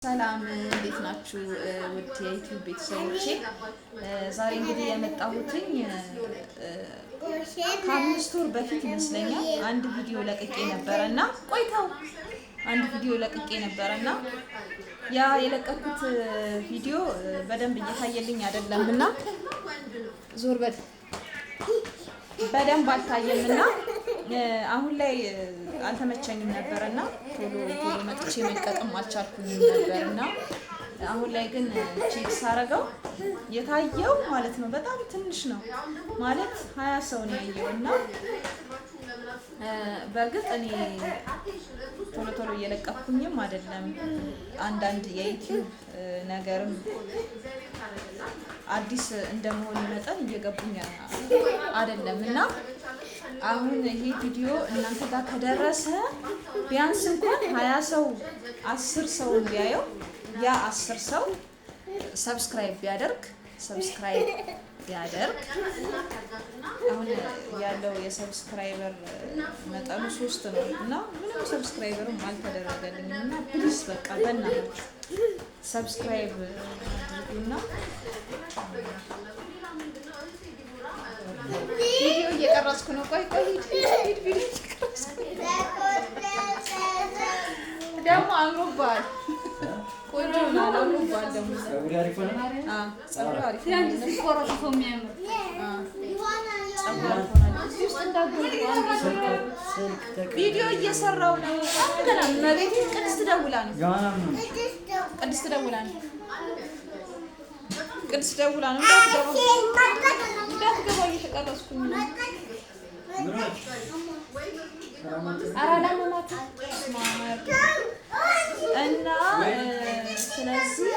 ሰላም እንዴት ናችሁ? ውድ የዩቲዩብ ቤተሰቦቼ፣ ዛሬ እንግዲህ የመጣሁትኝ ከ5 ወር በፊት ይመስለኛል አንድ ቪዲዮ ለቅቄ ነበረ እና ቆይተው አንድ ቪዲዮ ለቅቄ ነበረ እና ያ የለቀኩት ቪዲዮ በደንብ እየታየልኝ አይደለም እና ዞር በል፣ በደንብ አልታየም እና አሁን ላይ አልተመቸኝም ነበር እና ቶሎ ቶሎ መጥቼ መልቀቅም አልቻልኩኝም ነበር እና አሁን ላይ ግን check ሳረገው የታየው ማለት ነው በጣም ትንሽ ነው፣ ማለት 20 ሰው ነው ያየው። እና በእርግጥ እኔ ቶሎ ቶሎ እየለቀኩኝም አይደለም፣ አንዳንድ የዩቲዩብ ነገርም አዲስ እንደመሆኑ መጠን እየገቡኝ አይደለም። እና አሁን ይሄ ቪዲዮ እናንተ ጋር ከደረሰ ቢያንስ እንኳን 20 ሰው፣ 10 ሰው ቢያየው ያ 10 ሰው subscribe ቢያደርግ፣ አሁን ያለው የ subscriber መጠኑ ሶስት ነው እና ምንም subscriber ም አልተደረገልኝም። እና please በቃ በእናታችሁ subscribe አድርጉና ቪዲዮ እየቀረጽኩ ነው። ቆይ ቆይ፣ ሂድ ሂድ፣ ቪዲዮ እየቀረጽኩ ነው። ደግሞ አምሮብሃል፣ ቆንጆ ሆናል። አምሮብሃል ደግሞ። ፀጉሬ አሪፍ ሆነ። ፀጉር አሪፍ ሆናል። ሲቆረጡ ሰው የሚያምር። ፀጉር አሪፍ ሆናል። እዚህ ውስጥ እንዳትገቡ አንዴ። ስልክ ቪዲዮ እየሰራው ነው። ገና መቤቴ ቅድስት ደውላ ነው። ጆሀና ምን ሆነች? ቅድስት ደውላ ነው። ቅድስት ደውላ ነው። እንዳትገባ እንዳትገባ፣ እየተቀረጽኩኝ ነው። ምን ሆነች? ሰላም ናት? ኧረ አላመማትም። በስመ አብ። እና ስለዚህ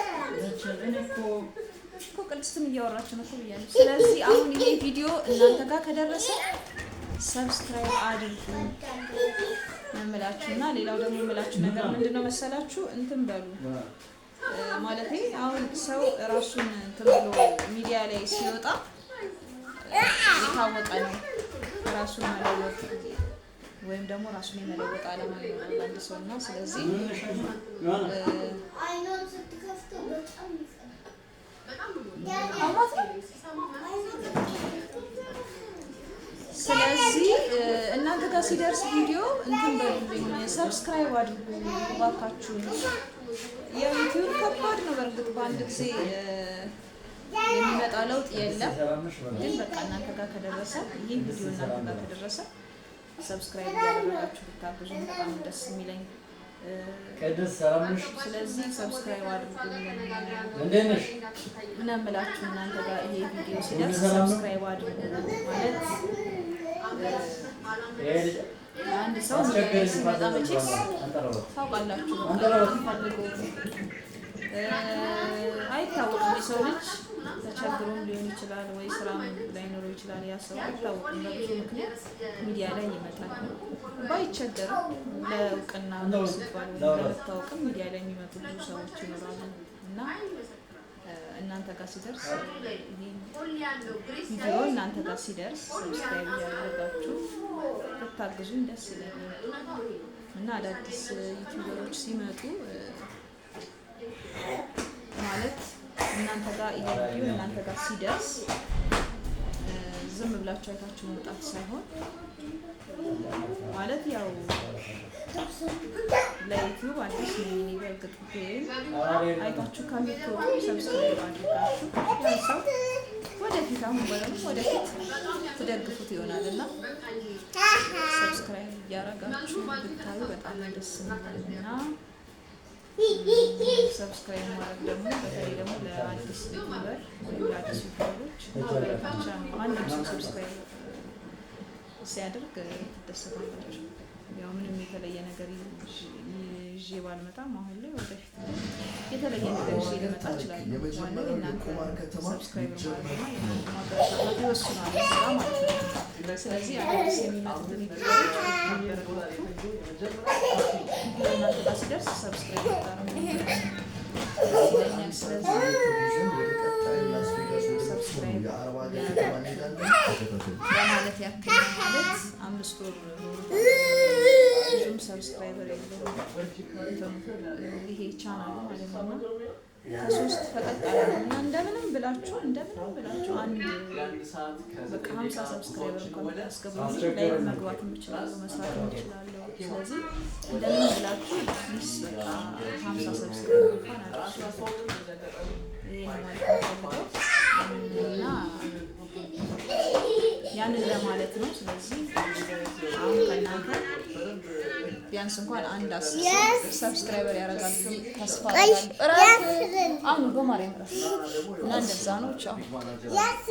እኔ እኮ እኮ ቅድስትም እያወራች ነው እኮ ብያለሁ። ስለዚህ አሁን ይሄ ቪዲዮ እናንተ ጋር ከደረሰ subscribe አድርጉ ነው የምላችሁ። እና ሌላው ደግሞ የምላችሁ ነገር ምንድን ነው መሰላችሁ? እንትን በሉ፣ ማለቴ አሁን ሰው ራሱን እንትን ብሎ ሚዲያ ላይ ሲወጣ የታወቀ ነው፣ ራሱን መለወጥ ወይም ደግሞ ራሱን የመለወጥ አላማ ይኖራል አንድ ሰው። እና ስለዚህ ምን ሆነሽ አንቺ? ጆሀና አይኗን ስትከፍተው በጣም አሟት ነው። ስለዚህ እናንተ ጋር ሲደርስ ቪዲዮ እንትን በሉልኝ፣ subscribe አድርጉ እባካችሁን። የዩቲዩብ ከባድ ነው በእርግጥ፣ በአንድ ጊዜ የሚመጣ ለውጥ የለም። ሰላም ነሽ? በላት። ግን በቃ እናንተ ጋር ከደረሰ፣ ይህ ቪዲዮ እናንተ ጋር ከደረሰ subscribe እያደረጋችሁ ብታግዙ በጣም ደስ የሚለኝ። ቅድስት ሰላም ነሽ? ስለዚህ subscribe አድርጉልኝ። እንዴት ነሽ? ምን እምላችሁ፣ እናንተ ጋር ይሄ ቪዲዮ ሲደርስ ሰላም ነው? subscribe አድርጉ ማለት ይሄ ልጅ አንድ ሰው ሚዲያ ላይ አስቸገረኝ። ሲመጣ መቼስ አንጠራባት። ታውቃላችሁ፣ አንጠራባት። ፈልጎ አይታወቅም። የሰው ልጅ ተቸግሮም ሊሆን ይችላል ወይ ስራም ላይኖረው ይችላል። ያ ሰው አይታወቅም። በብዙ ምክንያት ሚዲያ ላይ ይመጣል። ባይቸገርም ለእውቅና ሲባል ወይም ለመታወቅም ሚዲያ ላይ የሚመጡ ብዙ ሰዎች ይኖራሉ። እና እናንተ ጋር ሲደርስ፣ ይሄን ቪዲዮ እናንተ ጋር ሲደርስ subscribe እያደረጋችሁ ብታግዙኝ ደስ ይለኛል። እና አዳዲስ YouTuber ኦች ሲመጡ ማለት እናንተ ጋር ይሄ ቪዲዮ እናንተ ጋር ሲደርስ ዝም ብላችሁ አይታችሁ መውጣት ሳይሆን፣ ማለት ያው ለዩቲዩብ አዲስ ነኝ እኔ በእርግጥ፣ ግን አይታችሁ ከምትወጡ subscribe አድርጋችሁ ያን ሰው ወደፊት፣ አሁን ባይሆንም ወደፊት ትደግፉት ይሆናል እና subscribe እያደረጋችሁ ብታዩ በጣም ደስ የሚል። እና subscribe ማድረግ ደግሞ በተለይ ደግሞ ለአዲስ YouTuber ወይም ለአዲስ YouTuber ኦች ማበረታቻ ነው። ማንም ሰው subscribe ሲያደርግ ትደሰታላችሁ። ያው ምንም የተለየ ነገር ይዤ ባልመጣም አሁን ላይ፣ ወደፊት ግን የተለየ ነገር ይዤ ልመጣ እችላለሁ። ዋናው የመጀመሪያው የእናንተ የቁማር ከተማ subscribe ሊጀመር ማድረግና የእናንተ ማበረታታት ይወስናል ስራ ማለት ነው። ስለዚህ አዳዲስ የሚመጡትን YouTuber ኦች ብታበረታቱ፣ ቪዲዮ እናንተ ጋር ሲደርስ subscribe ብታደርጉ ደስ ይለኛል። ስለዚህ ቴሌቪዥን ወደ ቀጣዩ ላስ ቬጋስ ወደምትሆነው subscribe የአረብ ሀገር ከተማ እንሄዳለን። ተከታተሉ። ለማለት ያክል ነው። ማለት 5 ወር ሆኖታል። ብዙም ብዙም subscriber የለውም እንትኑ ይሄ ቻናሉ ማለት ነው። እና ከ3 ፈቀቅ አለ እና እንደምንም ብላችሁ አንድ በቃ 50 subscriber እንኳን ብታስገቡልኝ live መግባት እችላለሁ፣ መስራት እችላለሁ። ስለዚህ እንደምንም ብላችሁ please በቃ 50 subscriber እንኳን አድርሱ። ይሄን ማለት የምፈልገው እና ያንን ለማለት ነው። ስለዚህ አሁን ከእናንተ ቢያንስ እንኳን አንድ 10 subscriber ያደርጋል ብዬ ተስፋ አደርጋለሁ። እረፍ አሁን በማርያም እረፍ እና እንደዛ ነው። ቻው። Yes.